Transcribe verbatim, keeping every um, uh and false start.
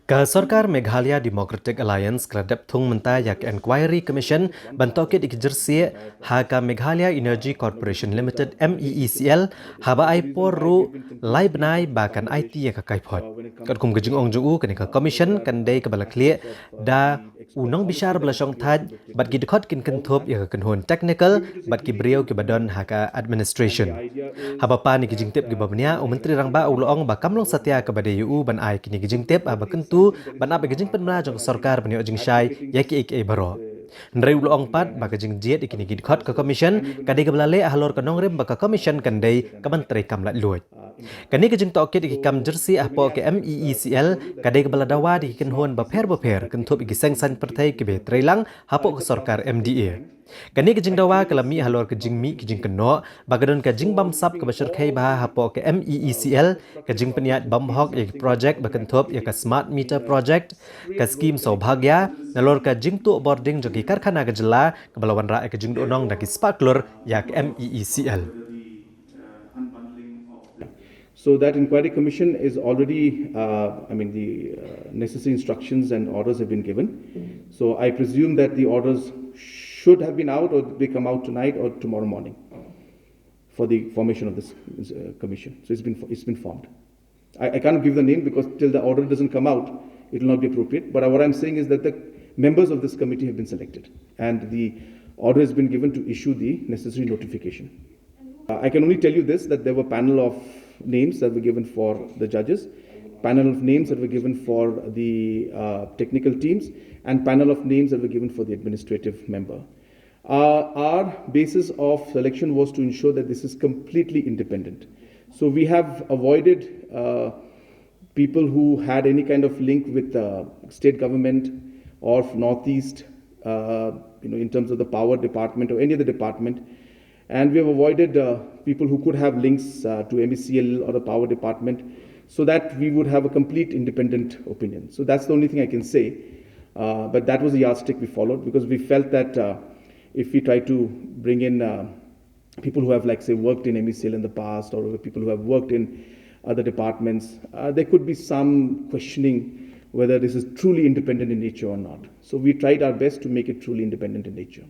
Ka Sorkar Meghalaya Democratic Alliance ka la dep thung mynta ïa ka Enquiry Commission ban tohkit ïa ki jyrsieh ha ka Meghalaya Energy Corporation Limited, M E E C L, haba ai por ruh lai bnai ba kan aiti ïa ka kaiphod. Katkum ka jingong jong u, kane ka commission kan dei kaba la khlieh da u nongbishar ba la shongthait bad ki dkhot kin kynthup ïa ka kynhun technical bad ki briew kiba don ha ka administration. Haba pan ïa ki jingtip kiba bniah, u Myntri Rangbah u la ong ba kam long satia kaba dei ïa u ban ai kine ki jingtip haba kyntu ban ap ïa ka jingpynbna jong ka sorkar ban ïoh jingshai ïa kiei kiei baroh. Hynrei u la ong pat ba ka jingjied ïa kine ki dkhot ka commission ka dei kaba la leh halor ka nongrim ba ka commission kan dei kaban treikam laitluid. Kane ka jingtohkit ïa ki kam jyrsieh hapoh ka M E E C L ka dei kaba la dawa da ki kynhun bapher bapher, kynthup ïa ki seng saiñ pyrthei kiba ïatreilang hapoh ka sorkar M D A. Kane ka jingdawa ka la mih halor ka jingmih ki jingkynnoh ba ka don ka jingbamsap kaba shyrkhei bha hapoh ka M E E C L, ka jingpynïaid bymhok ïa ki projek ba kynthup ïa ka smart meter project, ka skim Saubhagya, nalor ka jingtuh bording jong ki karkhana ka jylla, kaba la wanrah ïa ka jingduhnong da ki spah klur ïa ka M E E C L. So that inquiry commission is already, uh, I mean, the uh, necessary instructions and orders have been given. So I presume that the orders should have been out, or they come out tonight or tomorrow morning for the formation of this uh, commission. So it's been it's been formed. I, I can't give the name because till the order doesn't come out, it will not be appropriate. But what I'm saying is that the members of this committee have been selected, and the order has been given to issue the necessary notification. Uh, I can only tell you this, that there were panel of names that were given for the judges, panel of names that were given for the uh, technical teams, and panel of names that were given for the administrative member. Uh, our basis of selection was to ensure that this is completely independent. So we have avoided uh, people who had any kind of link with the state government or Northeast, uh, you know, in terms of the power department or any other department. And we have avoided uh, people who could have links uh, to M E C L or the power department, so that we would have a complete independent opinion. So that's the only thing I can say. Uh, but that was the yardstick we followed, because we felt that uh, if we try to bring in uh, people who have, like, say, worked in M E C L in the past, or people who have worked in other departments, uh, there could be some questioning whether this is truly independent in nature or not. So we tried our best to make it truly independent in nature.